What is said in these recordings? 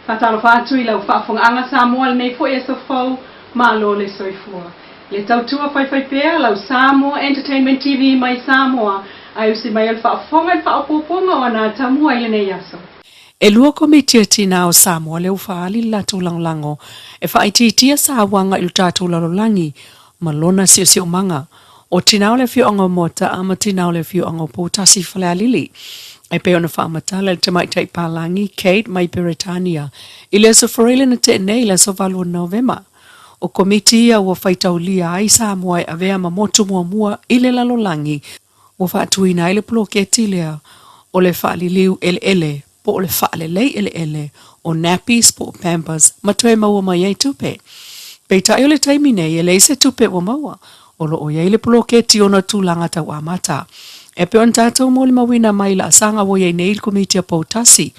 Faatalofa atu i lau faafofogaaga Samoa i lenei foi aso fou, malo le soifua. Le tautua faifaipea lau Samoa Entertainment TV mai Samoa ae usi mai o le faafofoga i le faaopoopoga o ana atamua i lenei aso. E lua Komiti a Tina o Samoa lea ua faaali le latou lagolago e faaitiitia sauaga i lo tatou lalolagi ma lona siosiomaga. O Tina o le Afioaga o Moataa ma Tina o le Afioaga o Poutasi i Falealili. E pei ona faamatala e le Tamaitai Palagi Kate mai Peretania i le Aso Faraile na tea nei i le aso 8 o Novema. O Komiti ia ua faitaulia ai Samoa e avea ma motu muamua i le lalolagi ua faatuina ai le poloketi lea o le faaliliu eleele po o le faalelei eleele o nappies po o pampers ma toe maua mai ai tupe. Peitai o le taimi nei e leai se tupe ua maua, o lo o i ai le poloketi ona tulaga tau amata. E pei ona tatou molimauina mai laasaga ua i ai nei le Komiti a Poutasi,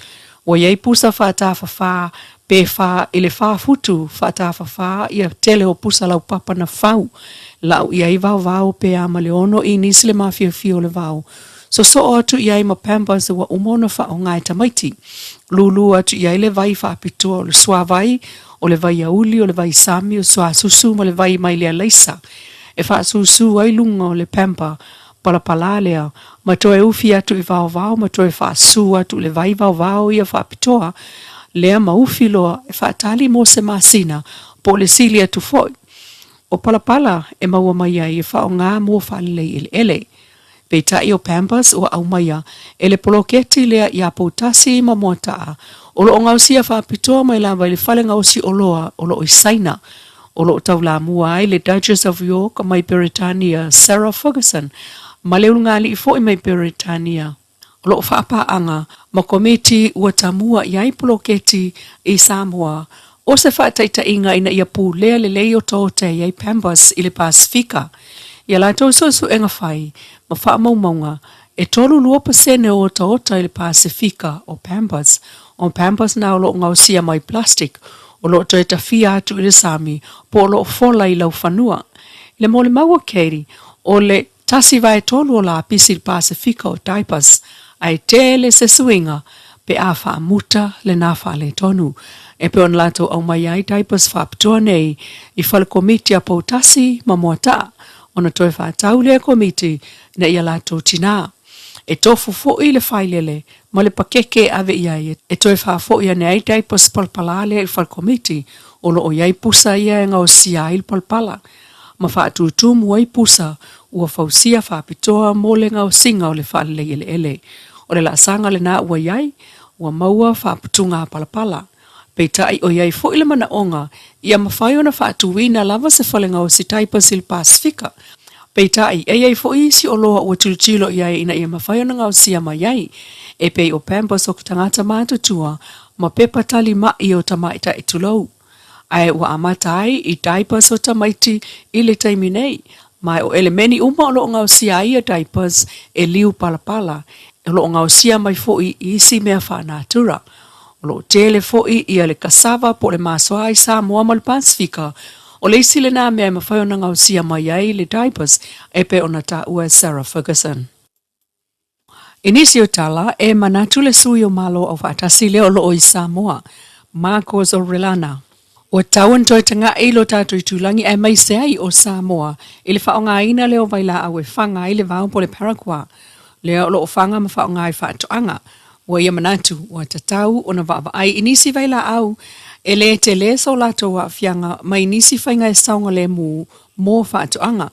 ua i ai pusa faatafafā pe fā i le fā futu faatafafā ia tele o pusa laupapa na fau lau i ai vaovao pe a ma le ono i nisi le mafiafia o le vao sosoo atu i ai ma pampers ua uma ona faaaoga e tamaiti. Lūlū atu i ai le vai faapitoa o le suavai, o le vaiauli, o le vai sami, o suasusu ma le vai mai le alaisa e faasūsū ai luga o le pamper palapala lea ma toe ufi atu i vaovao ma toe faasū atu i le vai vaovao ia faapitoa lea ma ufi loa e faatali mo se masina po o le sili atu foi. O palapala e maua mai ai e faaaoga mo faalelei eleele. Peitai o Pampers ua aumaia e le poloketi lea iā Poutasi ma Moataa o lo o gaosia faapitoa mai lava i le fale gaosi oloa o lo o i Saina. O lo o taulamua ai le Duchess of York mai Peretania Sarah Ferguson ma le ulugalii foi mai Peretania o lo o faapaaga ma komiti ua tamua i ai poloketi i Samoa o se faataitaiga ina ia pulea lelei otaota e i ai Pampers i le Pasefika i a latou suesuega fai ma faamaumauga e 32% o otaota i le Pasefika o Pampers o Pampers na o lo o gaosia mai plastic o lo o toe tafia atu i le sami po o lo o fola i laufanua. I le molimau a Katie, o le 1/3 o lapisi i le Pasefika o diapers, ae tele se suiga pe a faamuta lena faaletonu. E pei ona latou aumai ai diapers faapitoa nei i fale komiti a Poutasi ma Moataa, ona toe faatau lea komiti ina ia latou tinā. E tofu foi le failele ma le pakeke e ave i ai e toe faafoi ane ai diapers palapala lea i le fale komiti o lo o i ai pusa ia e gaosia ai le palapala ma faatutumu ai pusa ua fausia faapitoa mo le gaosiga o le faalelei eleele. O le laasaga lena ua i ai, ua maua faaputuga palapala. Peitai o i ai foi le manaoga ia mafai ona faatuina lava se fale gaosi diapers i le Pasefika. Peitai, e i ai foi isi oloa ua tilotilo i ai ina ia mafai ona gaosia mai ai, e pei o pampers o ke tagata matutua ma pepa tali maʻi o tamaitai tulou. Ae ua amata ai i diapers o tamaiti i le taimi nei, ma o elemeni uma o lo o gaosia ai ia diapers e liu palapala, o lo o gaosia mai foi i isi mea faanatura. O lo o tele foi ia le cassava po o le masoa i Samoa ma le Pasefika, o le isi lena mea e mafai ona gaosia mai ai le diapers e pei ona taua e Sarah Ferguson. I nisi o tala, e manatu le sui o Malo Aufaatasi lea o lo o i Samoa, Marcos Orellana, ua tau ona toe taga'i lo tatou itulagi aemaise ai o Samoa i le faaaogaina lea o vailaau e faga ai le vao po o le paraquat lea o lo o faga ma faaaoga i faatoaga. Ua ia manatu, ua tatau ona vaavaai i nisi vailaau e le tele so latou aafiaga mai nisi faiga e saogalemu mo faatoaga.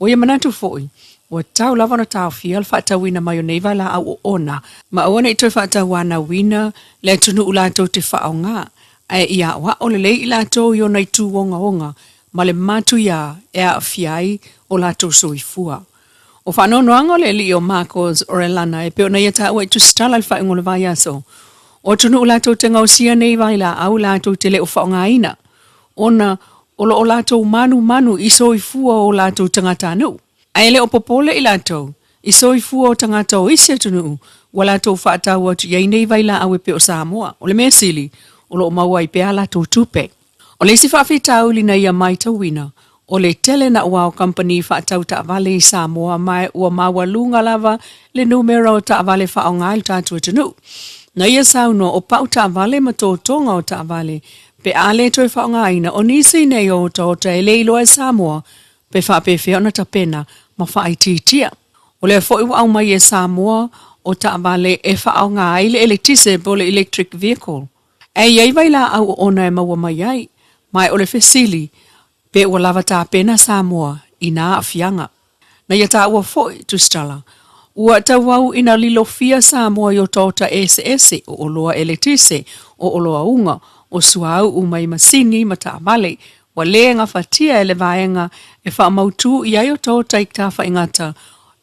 Ua ia manatu foi, ua tatau lava ona taofia le faatauina mai o nei vailaau oona, ma aua ne i toe faatauanauina le atunuu latou te faaaoga, ae ia aoao lelei i latou i ona itu ogaoga ma le matuia e aafia ai o latou soifua. O faanoanoaga o le alii o Marcos Orellana e pei ona ia taua i tusitala i le faaiuga o le vaiaso, o atunuu latou te gaosia nei vailaau latou te le o faaaogaina, ona o lo o latou manumanu i soifua o latou tagatanuu, ae le o popole i latou i soifua o tagata o isi atunuu ua latou faatau atu i ai nei vailaau e pei o Samoa. O le mea sili, o lo o maua ai pea a latou tupe. O le isi faafitauli na ia maitauina, o le tele naʻauao kamupani faatau taavale i Samoa ma ua maualuga lava le numera o taavale faaaoga i le tatou atunuu. Na ia saunoa o pau taavale ma totoga o taavale pe a le toe faaaogaina o nisi nei o otaota e le iloa e Samoa pe faapefea ona tapena ma faaitiitia. O lea foi ua aumai e Samoa o taavale e faaaoga ai le eletise po o le electric vehicle. E i ai vailaau oona e maua mai ai, ma o le fesili pe ua lava tapena Samoa i na aafiaga. Na ia taua foi Tusitala, ua tauau ina lilofia Samoa i otaota eseese o oloa eletise, o oloa uga, o suauu mai masini ma taavale, ua le gafatia e le vaega e faamautū i ai otaota i tafaigata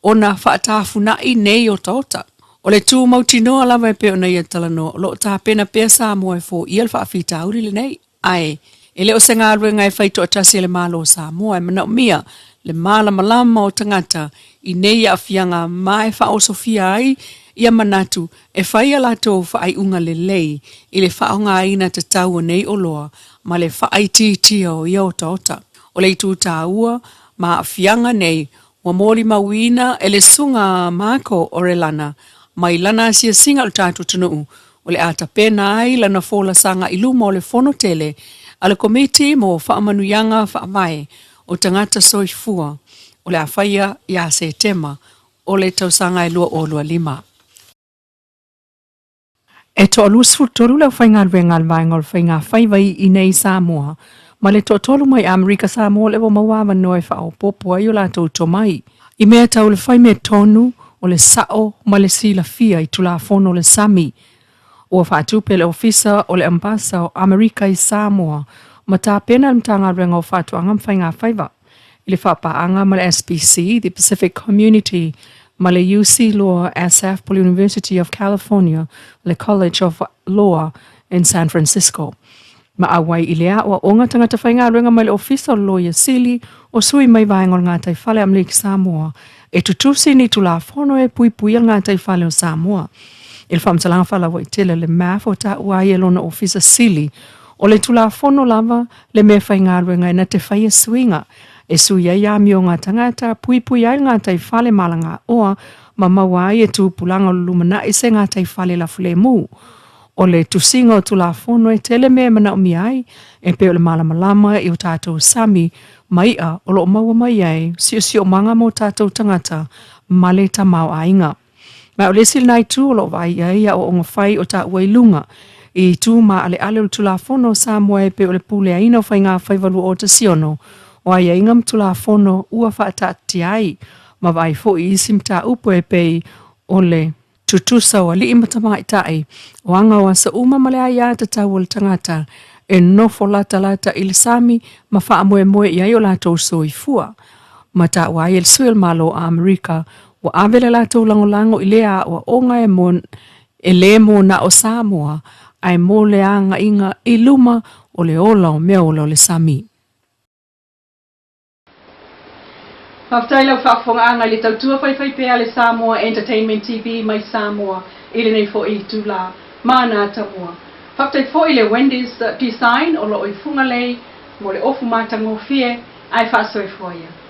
ona faatafuna'i nei otaota. O le tu mautinoa lava e pei ona ia talanoa o lo o tapena pea Samoa e foia le faafitauli lenei. Ae, e le o se galuega e fai toatasi e le Malo o Samoa e manaomia le malamalama o tagata i nei aafiaga ma e faaosofia ai ia manatu e fai a latou faaiuga lelei i le faaaogaina tatau o nei oloa ma le faaitiitia o ia otaota. O le itu taua ma aafiaga nei ua molimauina e le Susuga Marco Orellana mai lana asiasiga o le tatou atunuu o le a tapena ai lana folasaga i luma o le Fono Tele a le Komiti mo Faamanuiaga Faavae o Tagata Soifua o le a faia ia Setema o le tausaga e 2025. E 23 le aufaigaluega a le Vaega o le Faiga Faiva i inei i Samoa, ma le toatolu mai Amerika Samoa lea ua maua avanoa e faaopoopo ai o latou tomai i mea tau le fai mea tonu o le sao ma le silafia i Tulafono o le Sami. Ua faatupe le Ofisa o le Ambasa o Amerika i Samoa ma tapena le Matagaluega o Faatoaga ma Faiga Faiva i le faapaaga ma le SPC, the Pacific Community, ma le UC Law SF po le University of California, le College of Law in San Francisco. Ma auai i le aoaoga tagata faigaluega mai le Ofisa o le Loia Sili o sui mai vaega o le gataifale Amerika Samoa e tutusi ni Tulafono e puipuia le gataifale o Samoa. I le faamatalaga faalauaitele le MAF o taua ai e lona Ofisa Sili o le Tulafono lava le mea faigaluega e na te faia suiga e sui ai amioga a tagata, puipui ai le gataifale ma alagaoa ma maua ai e tupulaga o le lumanai se gataifale lafulemu. O le tusiga o Tulafono e tele mea e manaomia ai, e pei o le malamalama i o tatou sami ma i'a o lo o maua mai ai siosiomaga mo tatou tagata ma le tamaoaiga. Ma o le isi lena itu o lo o vaai i ai aoaoga fai o taua i luga i itu maaleale o le Tulafono o Samoa e pei o le puleaina o faiga faiva 2016 o aiaiga ma Tulafono ua faataatitia ai ma vaai foi i isi mataupu e pei o le tutusa o alii ma tamaitai, o aga o aso uma ma le aia tatau o le tagata e nofo latalata i le sami ma faamoemoe i ai o latou soifua. Ma taua ai e le sui o le Malo o Amerika ua ave le latou lagolago i lea aoaoga e mo e lē mo na o Samoa ae mo le agaiga i luma o le ola o mea ola o le sami. Faafetai lau faafofogaaga i le tautua faifaipea a le Samoa Entertainment TV mai Samoa i lenei foi itula ma na tamua. Faafetai foi le Wendy's Design o lo o i Fugalei mo le ofu matagofie ae faasoifua ia.